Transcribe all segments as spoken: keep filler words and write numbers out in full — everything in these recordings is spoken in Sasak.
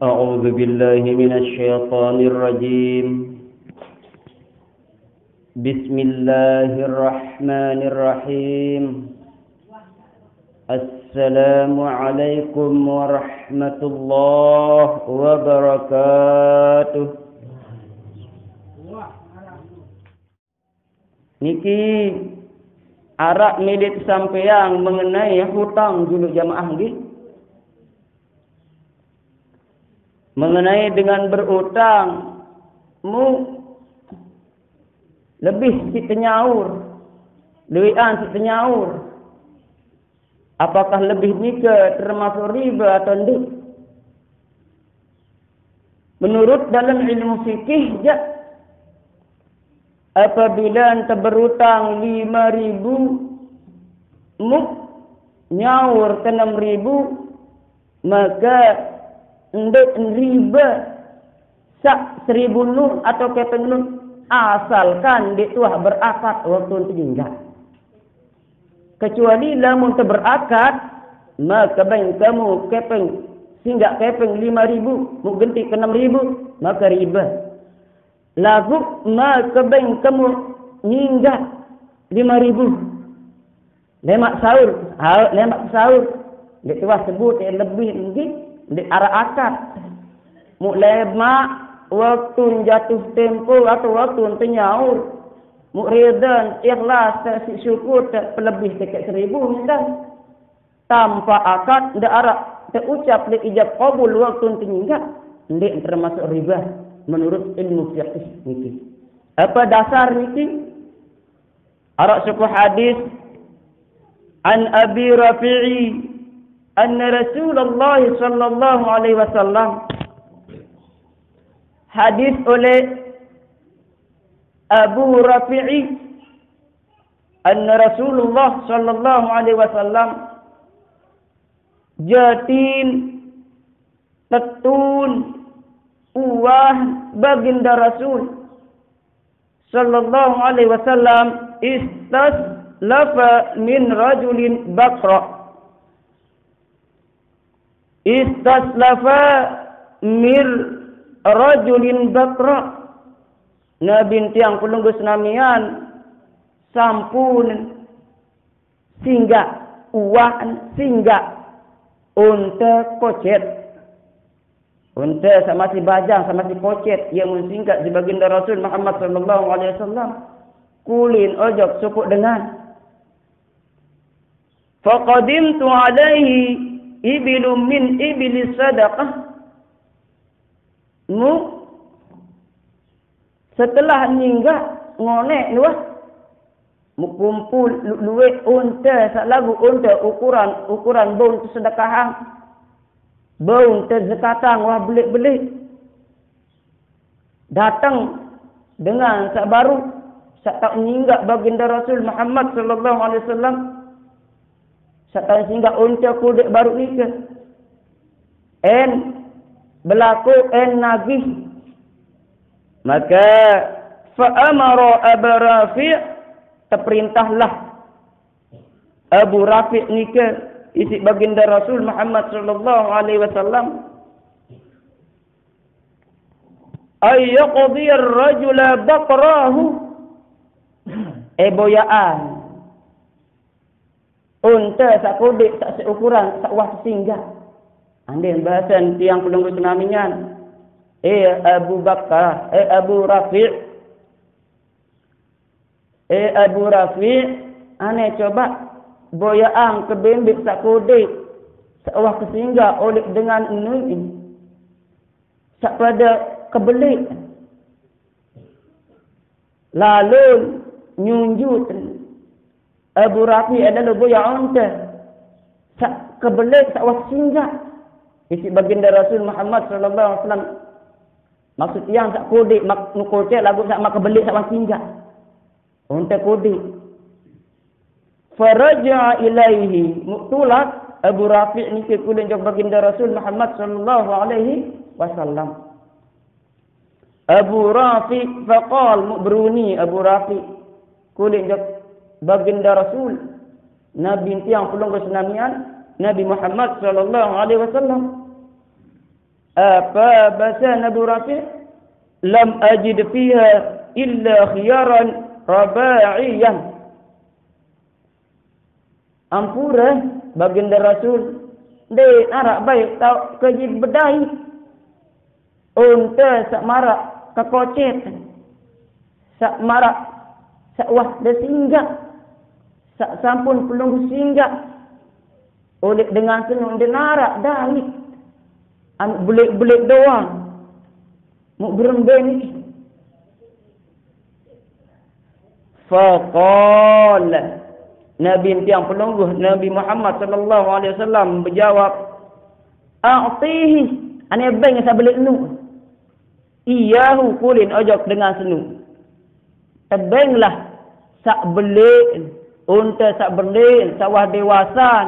أعوذ بالله من الشيطان الرجيم. بسم الله الرحمن الرحيم. السلام عليكم ورحمة الله وبركاته. Niki arak milik sampeang mengenai hutang dulu jamaah nggih. Mengenai dengan berutang, mu lebih si tenyaur, duitan si tenyaur. Apakah lebih nika termasuk riba atau ndak? Menurut dalam ilmu fikih ja, apabila ente berutang lima ribu, mu nyaur ke enam ribu, maka ndak riba sak seribu nun atau kepeng nun, asalkan ndak tuah berakad waktu ente nyinggat. Kecuali lamun ente berakad, maka beng kamu kepeng, singgah kepeng lima ribu, mu genti ke enam ribu, maka riba. Lagu maka beng kamu nyinggah lima ribu. Lemak sahur, ha, lemak sahur. Ndak tuah sebut yang lebih nggih, ndak arak akad. Mu lemak waktu jatuh tempo atau waktu ente nyaur. Mu reda, ikhlas, tak si syukur, tak pelebih dekat seribu minta. Tanpa akad, ndak arak terucap le ijab kabul waktu ente nyinggat, ndak termasuk riba menurut ilmu fikih niki. Apa dasar niki? Arak suku hadis, an Abi Rafi'i anna Rasulullah sallallahu alaihi wasallam. Hadis oleh Abu Rafi'i anna Rasulullah sallallahu alaihi wasallam jatin tetun uah baginda Rasul sallallahu alaihi wasallam istaslafa min rajulin baqra. Istaslafa mir rajulin baqra. Nabi tiang pelungguh senamian sampun singgah, uah singgah unta kocet. Unta sama si bajang, sama si kocet, ia mun singgah di baginda Rasul Muhammad sallallahu alaihi wasallam. Kulin ojok sukuk dengan. Faqadimtu alaihi ibilum min iblis sadaqah. Mu setelah nyinggah ngonek nuah, mu kumpul lu-, luwek unta sak lagu unta ukuran, ukuran bau tu sedekahang. Bau tu zekatang wah belik-belik. Datang dengan sak baru, sak tak nyinggah baginda Rasul Muhammad sallallahu alaihi wasallam. Sak tak singgah unta kudik baru nika. En belaku, en nagih. Maka fa amara Aba Rafi', terperintahlah Abu Rafi' nika, isi baginda Rasul Muhammad sallallahu alaihi wasallam, ay yaqdiyar rajula baqrahu. Eh, boyaan. Unta sak kudik, sak seukuran, sak wah singgah. Andai bahasan tiang pelungguh senamian. Eh, Abu Bakar, eh, Abu Rafi'. Eh, Abu Rafi', ane coba boyaan ke bembik sak kudik, sak wah kesinggah oleh dengan enui. Sak pada kebelik. Lalu nyunjut Abu Rafi' adalah boya unta. Sak kebelik, sak wah singgah. Isi baginda Rasul Muhammad sallallahu alaihi wasallam. Maksud tiang sak kudik, mak nukocek lagu sak mak kebelik, sak wah singgah. Unta kudik. Faraja'a ilaihi, mu tulak Abu Rafi' niki kulin jok baginda Rasul Muhammad sallallahu alaihi wasallam. Abu Rafi' faqal, mu beruni Abu Rafi' kulin jok baginda Rasul, Nabi tiang pelungguh senamian, Nabi Muhammad sallallahu alaihi wasallam. Apa basa Nabi Rasul? Lam ajid fiha illa khiyaran raba'iyan. Ampura, Baginda Rasul, ndeq naraq bae taoq kejid bedait. Onte saq maraq kekocet, saq maraq saq wah de singgaq, saq sampun pelungguh singgaq. Oleh dengan senu ndeq naraq dait, anuq beleq-beleq doang. Muq berembe niki? Faqala, Nabi tiang pelungguh, Nabi Muhammad sallallahu alaihi wasallam bejawab, "A'tihi, ane beng saq beleq nu. Iyahu, kulen ojok dengan senu. Tebenglah saq beleq, onte saq beleq, saq wah dewasan.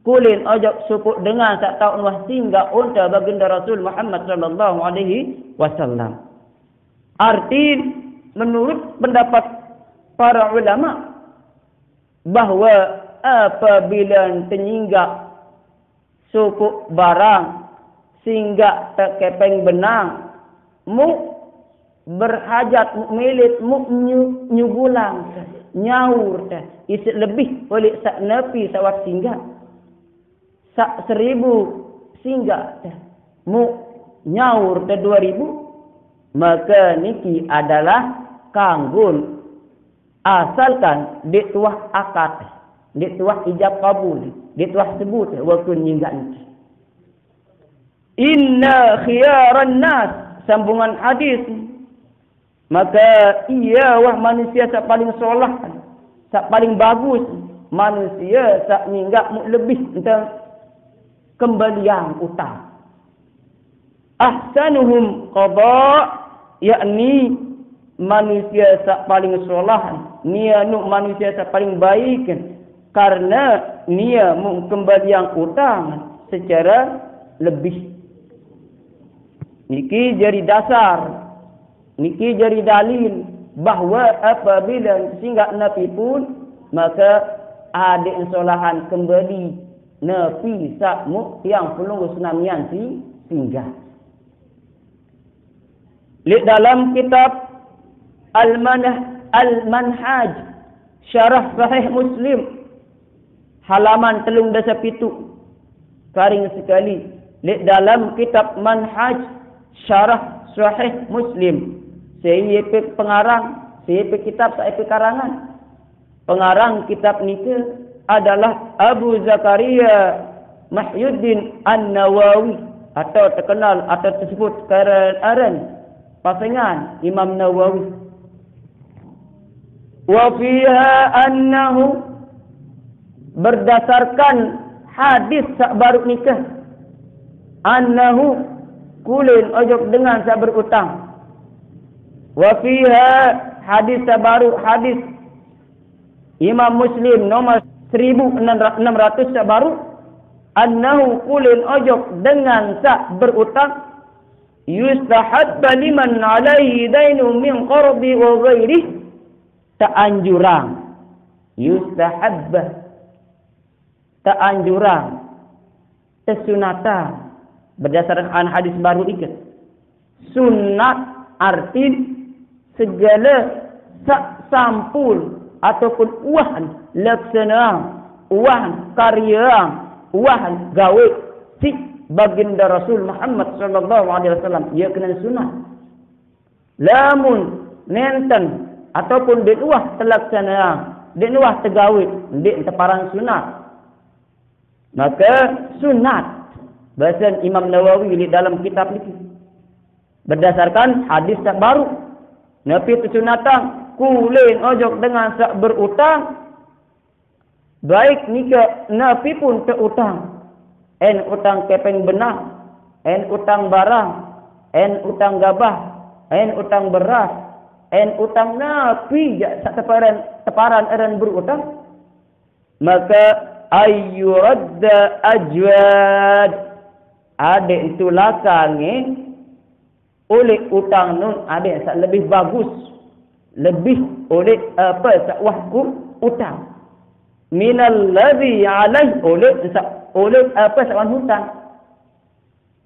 Kulen ojok sopoq dengan saq taoq nuah singgaq onte Baginda Rasul Muhammad sallallahu alaihi wasallam." Arti, menurut pendapat para ulama, bahwa apabila tenyinggaq sopoq barang, singgaq tekepeng benang, muq berhajat, muq milet, muq nyu-, nyugulang, nyaur, isiq lebih oleq saq nepi saq wah singgaq. Saq seribu singgaq te, muq nyaur te due ribu, make niki adalah kanggon, asalkan ndeq tuah akad, ndeq tuah ijab kabul, ndeq tuah sebut rukun nyinggaq niki. Inna khiyaran nas, sambungan hadis, maka ie wah manusie saq paling solah, saq paling bagus, manusie saq nyinggaq muq lebih ente kembaliang utang. Ahsanuhum qada, yakni manusie saq paling solah, nie nuq manusie saq paling baik, karne nie muq kembaliang utang secare lebih. Niki jari dasar, niki jari dalil bahwe apabile singgaq nepi pun, make adeq nsolahan kembali nepi saq muq tiang pelungguh senamian si-, singgaq. Leq dalem kitab Al-Manah-, Al-Manhaj, Syarah Sahih Muslim, halaman telung dase pituq. Karing sekali, leq dalem kitab Manhaj Syarah Sahih Muslim, seie pe pengarang, seie pe kitab, seie pe karangan. Pengarang kitab nike adalah Abu Zakaria Mahyuddin An-Nawawi, atau terkenal atau tersebut karen-, aren pasengan Imam Nawawi. Wa fiha annahu, berdasarkan hadis saq baruq nike, annahu, kulen ojok dengan saq berutang. Wa fiha, hadis saq baruq, hadis Imam Muslim nomor seribu enam ratus saq baruq, annahu, kulen ojok dengan saq berutang, yustahabba liman alaihi dainu min qardi wa ghairih, teanjurang. Yustahabba, teanjurang, tesunatang, berdasarkan hadis baruq nike. Sunat artin segale saq sampun ataupun uah laksaneang, uah karyeang, uah gawe siq Baginda Rasul Muhammad sallallahu alaihi wasallam, ie kenan sunat. Lamun nenten ataupun ndeq uah telaksaneang, ndeq uah tegawe, ndeq teparan sunat. Make sunat, basen Imam Nawawi leq dalem kitab niki, berdasarkan hadis saq baruq, nepi tesunatang, kulen ojok dengan saq berutang, baik nike nepi pun teutang, en utang kepeng benang, en utang barang, en utang gabah, en utang beras, en utang nepi jaq saq teparan, teparan eren berutang, make ayyuradda ajwad, adeq tulakange oleq utang nun adeq saq lebih bagus, lebih oleq ape saq wah ku utang. Minal ladzi alaih, oleq saq, oleq ape saq wah utang.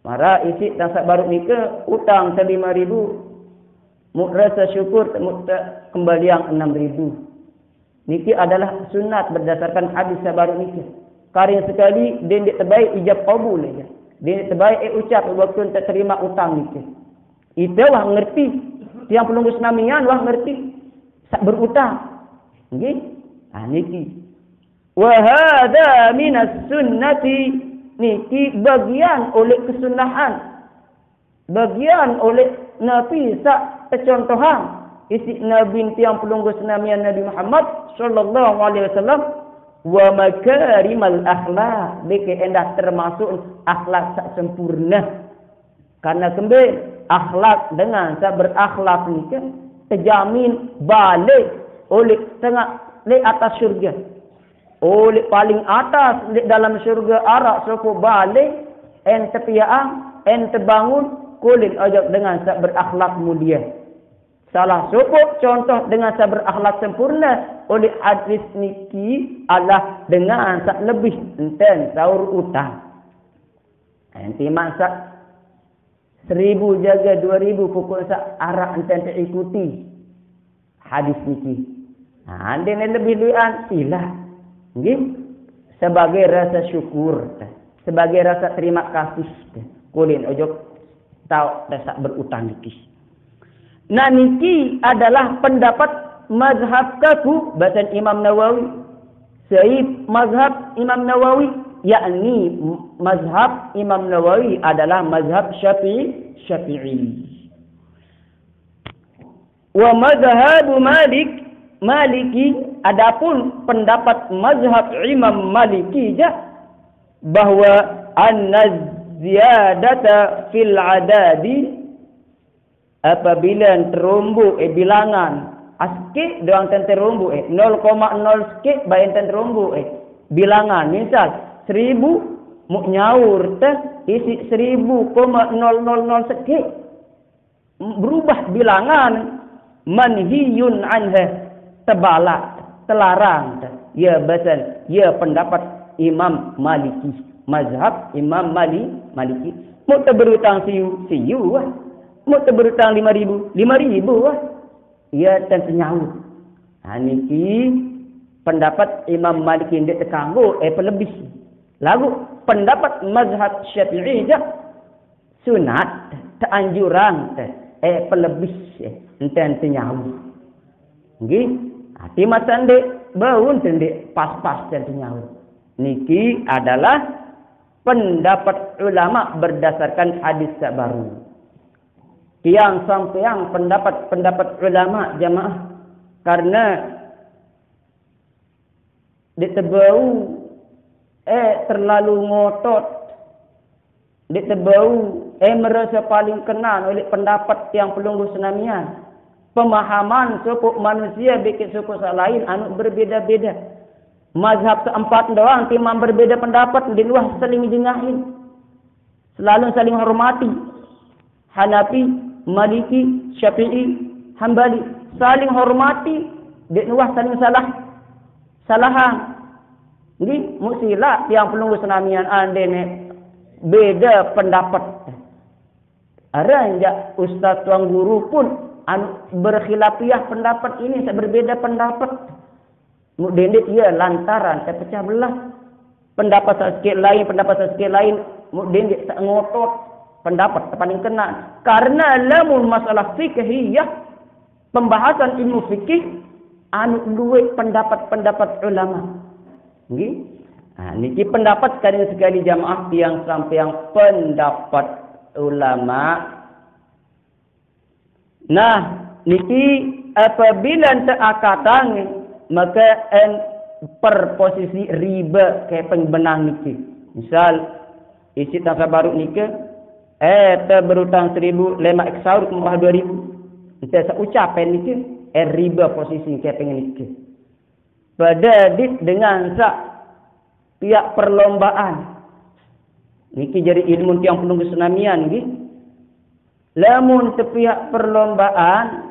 Mara isi tang saq baruq nike utang te lime ribu, muq rase syukur te muq te kembaliang enem ribu. Niki adalah sunat berdasarkan hadis saq baruq nike. Karing sekali, dendeq tebae ijab kabul aja. Dendeq tebae e ucap waktu te terima utang nike. Ite wah ngerti, tiang pelungguh senamian wah ngerti, saq berutang. Nggih? Ah, niki. Wa hadza minas sunnati, niki bagian oleh kesunahan. Bagian oleh Nabi saq tecontohang isiq Nabi tiang pelungguh senamian Nabi Muhammad sallallahu alaihi wasallam, wa makarimal akhlak, beke endah termasuk akhlak saq sempurna. Karena kembe akhlak dengan saq berakhlak nike tejamin bale oleh tengaq leq atas syurga. Oleq paling atas leq dalem syurga araq sopoq bale, ente piaqang, ente bangun, kulit ojok dengan saq berakhlak mulie. Salah sopoq contoh dengan saq berakhlak sempurne oleq hadis niki adalah dengan saq lebih enten saur utang. Enti masak seribu jage due ribu, pokok saq araq enten teikuti hadis niki. Nah, andene lebih lueqan, silaq. Nggih. Sebagai rasa syukur, sebagai rasa terima kasih, kulit ojok taoq saq berutang niki. Nah, niki adalah pendapat mazhab kaku, basen Imam Nawawi. Sai mazhab Imam Nawawi, yakni mazhab Imam Nawawi adalah mazhab Syafi'i, Syafi'i. Wa mazhabu Malik, Maliki, adapun pendapat mazhab Imam Maliki jaq, bahwa anna ziyadata fil adadi, apabila teromboq, eh, bilangan, asekeq doang ten teromboq, eh, nol koma nol sekeq bae ten teromboq, eh, bilangan. Misal, seribu, muq nyaur te isiq seribu koma nol nol nol sekeq. Berubah bilangan, manhiyun anha, tebalaq, telarang. Ya, basen, ya, pendapat Imam Maliki, mazhab Imam Mali-, Maliki. Muq te berutang siu, siu wah. Muq te berutang lime ribu, lime ribu wah. Ya, ten tenyaur. Ha, niki pendapat Imam Maliki ndeq tekanggo, eh, pelebih. Laguq pendapat mazhab Syafi'i jaq sunat, teanjuran, te, eh, pelebih, eh, enten tenyaur. Nggih, ati masa ndeq, bau enten ndeq pas-pas enten tenyaur. Niki adalah pendapat ulama berdasarkan hadis saq baru. Tiang sampeang pendapat-pendapat ulama, jamaah, karena ndeq tebau, eh, terlalu ngotot. Ndeq tebau, eh, merasa paling kenal oleh pendapat tiang pelungguh senamian. Pemahaman sopoq manusia bikin sopoq saq lain anu berbeda-beda. Mazhab seempat doang timaq berbeda pendapat, ndeq uah saling jengahin. Selalu saling hormati. Hanafi, Maliki, Syafi'i, Hambali. Saling hormati, ndeq uah saling salah, salahan. Nggih, muq silaq tiang pelungguh senamian andene beda pendapat. Aran jaq ustaz tuan guru pun anu berkhilafiyah pendapat ini, saq berbeda pendapat. Muq dendeq, iya, lantaran terpecah belah. Pendapat saq sekeq lain, pendapat saq sekeq lain, muq dendeq saq ngotot pendapat paling kena. Karena lamun masalah fikihiyah, pembahasan ilmu fikih, anu lueq pendapat-pendapat ulama. Nggih. Nah, niki pendapat sekali-sekali jamaah tiang sampeang pendapat ulama. Nah, niki apabila ente akatang, maka en perposisi riba kepeng benang niki. Misal, isiq tang saq baruq nike, eh, te berutang seribu, lemaq ek saur kemawah due ribu. Ente saq ucap en nike, eh, riba posisi kepeng nike. Pade dit dengan saq piaq perlombaan. Niki jari ilmu tiang pelungguh senamian, nggih. Lamun tepiaq perlombaan,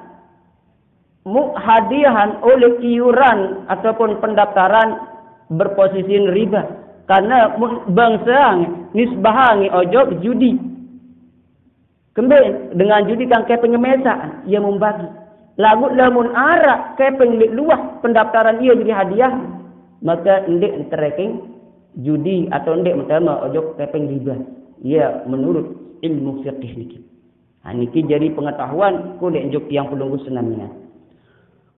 muq hadiahan oleh iuran ataupun pendaftaran berposisi riba. Karena mun bangseang nisbahang ojok judi. Kembe dengan judi kang kepeng ngemesak, ia membagi. Laguq lamun araq kepeng leq luah pendaftaran ia jari hadiah, make ndeq terekeng judi atau ndeq metame ojok kepeng riba. Ia menurut ilmu fiqih niki. Ha, niki jari pengetahuan kuleq njuk tiang pelungguh senamian.